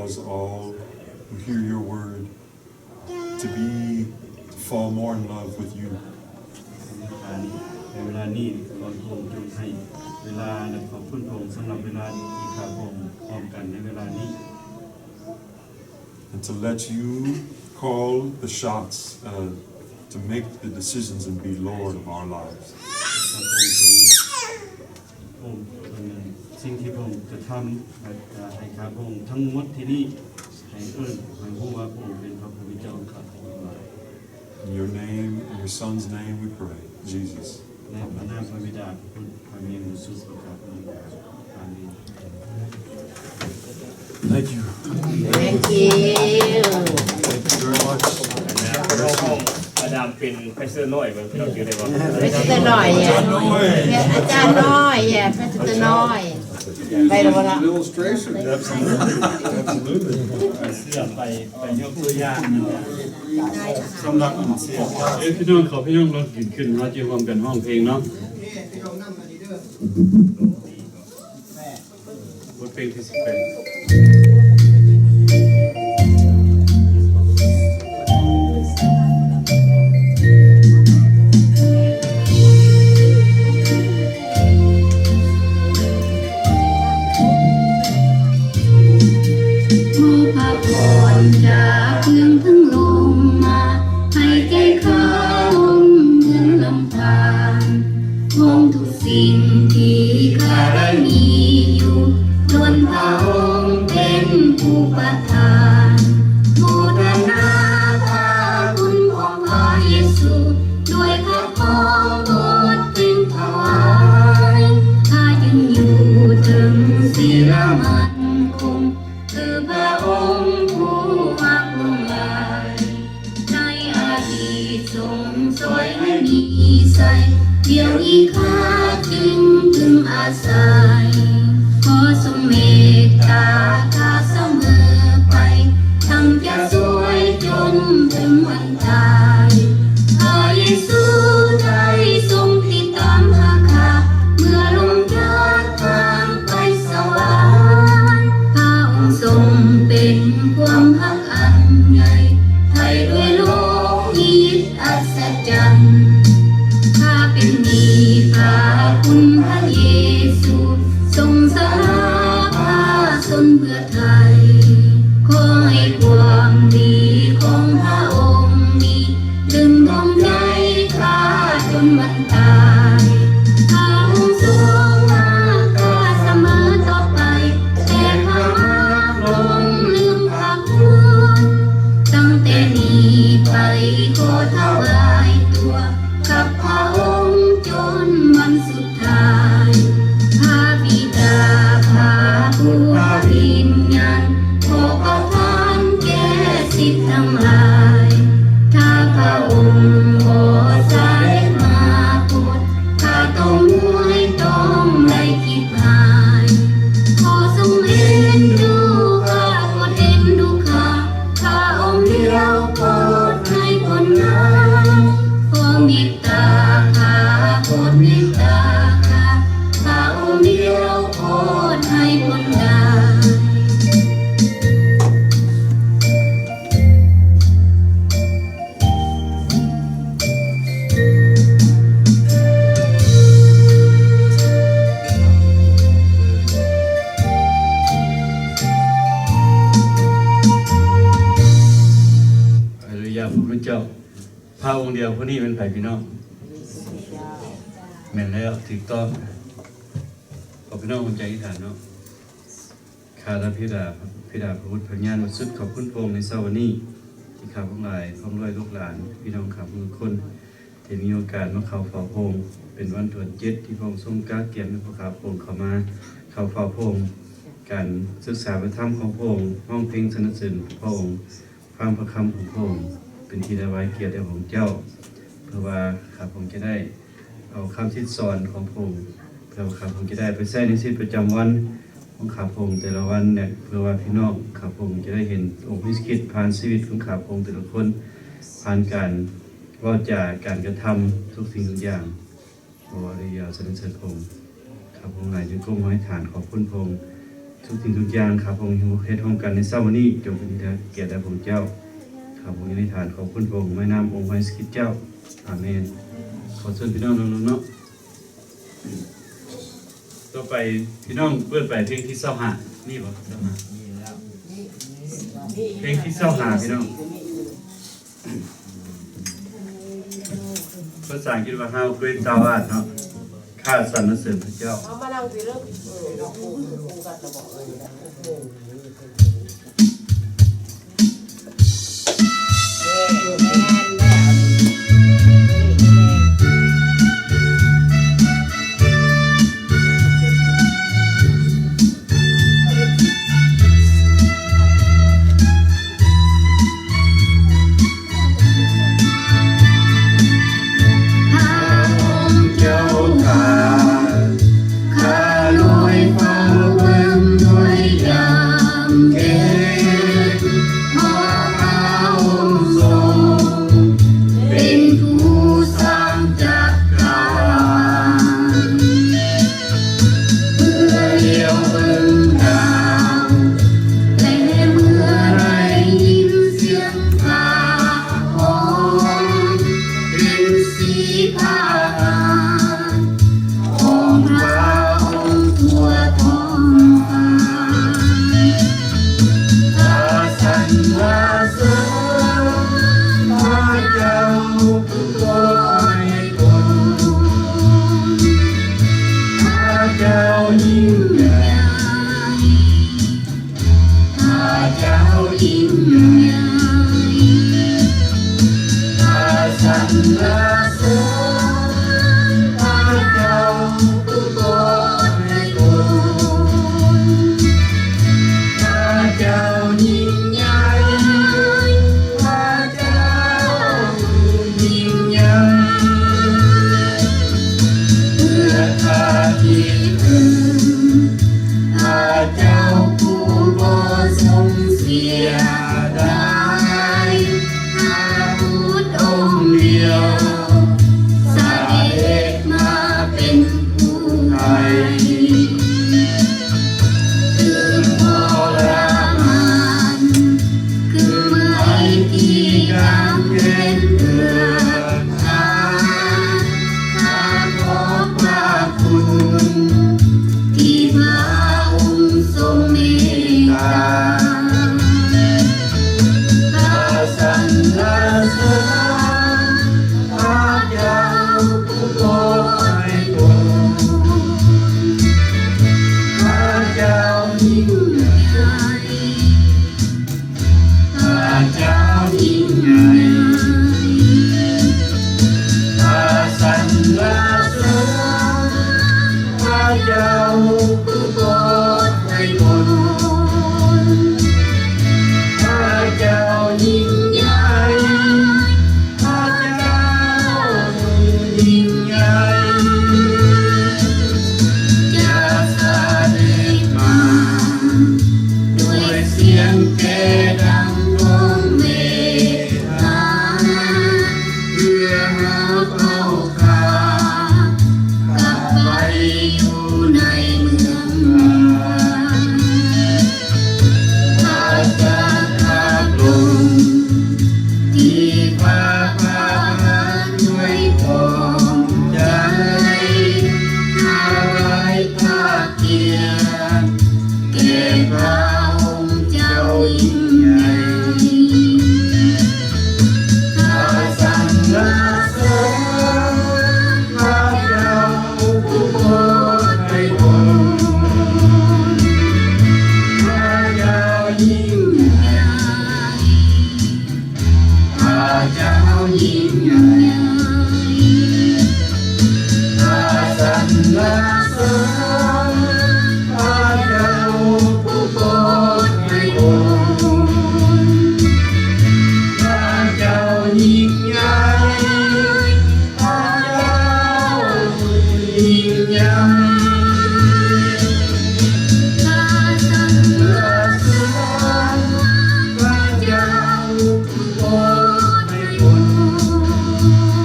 us all who hear your word to be, to fall more in love with you. ໃນເວລານີ້ ໃນເວລານີ້ ຂໍພະອົງຈົ່ງໃຫ້ເວລາ ແລະ ຂອບຄຸນພະອົງສຳລັບເວລາທີ່ຂ້າພະອົງພ້ອມກັນໃນເວລານີ້ And to let you call the shots, uh, to make the decisions and be Lord of our lives. ຂໍພະອົງຈົ່ງ ພະອົງ ສິ່ງທີ່ພະອົງຈະທຳ ແລະ ຈະໃຫ້ຂ້າພະອົງທັງໝົດທີ່ນີ້ ໃຫ້ເອີ້ນ ໃຫ້ຮູ້ວ່າພະອົງເປັນພະຜູ້ເປັນເຈົ້າຂອງຂ້າພະອົງ. In your name, in your Son's name we pray, Jesus. ໃນພະນາມພະບິດາ ພະບຸດ ພະເມໂຫ ພະເຢຊູ ພະຄຣິສຕ ອາເມນ. Thank you. Thank you. Thank you very much. ມາດາມເປັນ pastor ນ້ອຍ ເບິ່ງພີ່ນ້ອງຈື່ໄດ້ບໍ່? Pastor ນ້ອຍ ອາຈານນ້ອຍ pastor ນ້ອຍ ໄດ້ແລ້ວບໍ່ລະ? Illustration. Absolutely. Absolutely. ເຊື່ອໄປ ໄປຍົກຕົວຢ່າງ ສຳລັບ ເອີ ພີ່ນ້ອງ ຂໍພີ່ນ້ອງລົດຂຶ້ນ ເຮົາຈະຮ່ວມກັນຮ້ອງເພງເນາະ. ບົດເພງທີສິບແປດ. ຂໍພະພອນຈາກເບື້ອງເທິງລົງມາ ໃຫ້ແກ່ຂ້າລົມເງິນລຳທານ ຂອງທຸກສິ່ງທີ່ຂ້າໄດ້ມີຢູ່ ລ້ວນພະອົງເປັນຜູ້ປະທານ. ໂມທະນາພະຄຸນຂອງພະເຢຊູ ດ້ວຍຂ້າຂໍບົດເພງຖວາຍ ຂ້າຢືນຢູ່ເທິງສີລະໝັ້ນຄົງ ຄືພະອົງຜູ້ຮັກຫຼວງຫຼາຍ ໃນອະດີດຊົງຊ່ວຍໃຫ້ມີໄຊ ດຽວນີ້ຂ້າຈຶ່ງເພິ່ງອາໄສ ຂໍຊົງເມດຕາຂ້າສະເໝີໄປ ທັງຈະຊ່ວຍຈົນເຖິງວັນຕາຍ. ພະເຢຊູໄດ້ຊົງຕິດຕາມຫາຂ້າ ເມື່ອລົງຈາກທາງໄປສະຫວັນ ພະອົງຊົງເປັນຄວາມຮັກອັນໃຫຍ່ ໄຖ່ດ້ວຍໂລຫິດອັດສະຈັນ. ຂ້າເປັນໜີ້ພະຄຸນພະເຢຊູ ຊົງສະຫຼະພະຊົນເພື່ອໄຖ່ ຂໍໃຫ້ຄວາມດີຂອງພະອົງນີ້ ດຶງດວງໃຈຂ້າຈົນວັນຕາຍ ພະອົງຊົງຮັກຂ້າສະເໝີຕໍ່ໄປ ແຕ່ຂ້າມັກຫຼົງລືມພະຄຸນ ຕັ້ງແຕ່ນີ້ໄປຂໍຖວາຍຕົວ ກັບພະອົງຈົນວັນສຸດ ທ້າຍ ພະບິດາ ພະຜູ້ພະວິນຍານ ຂໍປະທານແກ່ສິດທັງຫຼາຍ ຖ້າພະອົງບໍ່ສະເດັດມາໂປດ ຂ້າຕ້ອງເມື່ອຍ ຕ້ອງໄດ້ຈິບຫາຍ ຂໍຊົງເອັນດູຂ້າ ໂປດເອັນດູຂ້າ ພະອົງດຽວໂປດໃຫ້ພົ້ນໄດ້ ຂໍເມດ ຕາຂ້າ ໂປດເມດຕາຂ້າ ພະອົງດຽວໂປດໃຫ້ພົ້ນໄດ້. ຮາເລລູຢາ ພະຄຸນເຈົ້າ. ພະອົງດຽວຜູ້ນີ້ແມ່ນໃຜພີ່ນ້ອງ? ແມ່ນແລ້ວ ຖືກຕ້ອງ. ຂໍພີ່ນ້ອງຮ່ວມໃຈອະທິຖານເນາະ. ຂ້າ ພະບິດາ ພະບຸດ ພະວິນຍານບໍລິສຸດ ຂອບຄຸນພະອົງໃນເຊົ້າວັນນີ້ ທີ່ຂ້າພະອົງຫຼາຍ ພ້ອມດ້ວຍລູກຫຼານ ພີ່ນ້ອງຂ້າພະອົງທຸກຄົນ ທີ່ມີໂອກາດມາເຂົ້າເຝົ້າພະອົງ ເປັນວັນທວນເຈັດ ທີ່ພະອົງຊົງກະກຽມໃຫ້ພວກຂ້າພະອົງເຂົ້າມາເຂົ້າເຝົ້າພະອົງ ການສຶກສາພະທຳຂອງພະອົງ ຮ້ອງເພງສັນລະເສີນພະອົງ ຟັງພະຄຳຂອງພະອົງ ເປັນທີ່ຖວາຍກຽດແດ່ພະອົງເຈົ້າ ເພື່ອວ່າຂ້າພະອົງຈະໄດ້ເອົາຄຳສິດສອນຂອງພະອົງ ເພື່ອວ່າຂ້າພະອົງຈະໄດ້ເອົາໄປໃຊ້ໃນຊີວິດປະຈຳວັນຂອງຂ້າພະອົງແຕ່ລະວັນ ແລະ ເພື່ອວ່າພີ່ນ້ອງຂ້າພະອົງຈະໄດ້ເຫັນອົງພະເຢຊູຄຣິດຜ່ານຊີວິດຂອງຂ້າພະອົງແຕ່ລະຄົນ ຜ່ານການເວົ້າຈາ ການກະທຳ ທຸກສິ່ງທຸກຢ່າງ. ຂໍອະນຸຍາດສັນລະເສີນພະອົງ. ຂ້າພະອົງຫຼາຍຈຶ່ງກົ້ມຫ້ອຍຖານຂອບຄຸນພະອົງ ທຸກສິ່ງທຸກຢ່າງ ຂ້າພະອົງເຮັດຮ່ວມກັນໃນເຊົ້າມື້ນີ້ ຈົ່ງເປັນທີ່ຮັກແກ່ແດ່ພະອົງເຈົ້າ. ຂ້າພະອົງອະທິຖານຂອບຄຸນພະອົງໃນນາມອົງພະເຢຊູຄຣິດເຈົ້າ. ອາເມນ. ຂໍເຊີນພີ່ນ້ອງນັ່ງລົງເນາະ. ຕໍ່ໄປພີ່ນ້ອງເປີດໄປເພງທີຊາວຫ້າ ມີບໍ່? ຊາວຫ້າ ເພງທີຊາວຫ້າ ພີ່ນ້ອງ. ພາສາອັງກິດວ່າ How Great Thou Art ເນາະ, ຂ້າສັນລະເສີນພະເຈົ້າ. ເອົາມານັ່ງພີ້ເດີ ເອີ ເນາະ ຄູ່ ຄູ່ກັນລະບໍ ເອີ ແມ່ນແລ້ວ ພະອົງເຈົ້າຂ້າ ຂ້ານ້ອຍເຝົ້າເບິ່ງດ້ວຍຍາມເຢັນ ເພາະພະອົງຊົງເປັນຜູ້ສ້າງຈັກກະວານ. ເມື່ອຫຼຽວເບິ່ງດາວ ແລະເມື່ອໄດ້ຍິນສຽງຟ້າຮ້ອງ ເຫັນສີພະຫັດຂອງພະອົງທົ່ວທ້ອງຟ້າ. ຂ້າສັນລະເສີນພະເຈົ້າ ຜູ້ບໍ່ໃຫ້ພົ້ນ ພະເຈົ້າຍິ່ງໃຫຍ່ ພະເຈົ້າຍິ່ງໃຫຍ່ ຂ້າສັນລະເສີນພະເຈົ້າ ຜູ້ບໍ່ໃຫ້ພົ້ນ ພະເຈົ້າຍິ່ງໃຫຍ່ ພະ ເຈົ້າຍິ່ງໃຫຍ່ ເພື່ອຂ້າຄິດເຖິງພະເຈົ້າຜູ້ບໍ່ຊົງເສຍດາຍ ພະບຸດອົງດຽວສະເດັດມາເປັນຜູ້ໄຖ່ ຖືກທໍລະມານ ຄືໄມ້ທີ່ກາງແຂນເພື່ອຂ້າ ຂ້າຂອບພະຄຸນທີ່ພະອົງຊົງເມດຕາ ຂ້າສັນລະເສີນພະເຈົ້າຜູ້ບໍ່ໃຫ້ພົ້ນ ພະເຈົ້າຍິ່ງໃຫຍ່ ພະເຈົ້າຍິ່ງໃຫຍ່ ຂ້າສັນລະເສີນພະເຈົ້າຜູ້ບໍ່ໃຫ້ພົ້ນ ພະເຈົ້າຍິ່ງໃຫຍ່ ພະເຈົ້າຍິ່ງໃຫຍ່ ຈະສະເດັດມາດ້ວຍສຽງແກດັງຂອງເມດຕາ ເພື່ອຫາເອົາຂ້າກັບໄປຢູ່ໃນເມືອງລາວ. ພະເຈົ້າພະອົງທີ່ພາພານດ້ວຍພວງໃຈ ຖວາຍພະກຽດແກ່ພະອົງເຈົ້າຍິ່ງໃຫຍ່ ຂ້າສັນລະເສີນພະເຈົ້າຜູ້ບໍ່ໃຫ້ພົ້ນ ພະເຈົ້າຍິ່ງໃຫຍ່ ພະເຈົ້າຍິ່ງໃຫຍ່ ຂ້າສັນລະເສີນພະເຈົ້າຜູ້ບໍ່ໃຫ້ພົ້ນ ພະເຈົ້າຍິ່ງໃຫຍ່ ພະເຈົ້າຍິ່ງໃຫຍ່ ຂ້າສັນລະເສີນພະເຈົ້າ ບໍ່ໃຫ້ພົ້ນ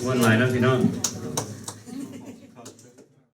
ມ່ວນຫຼາຍເນາະພີ່ນ້ອງ.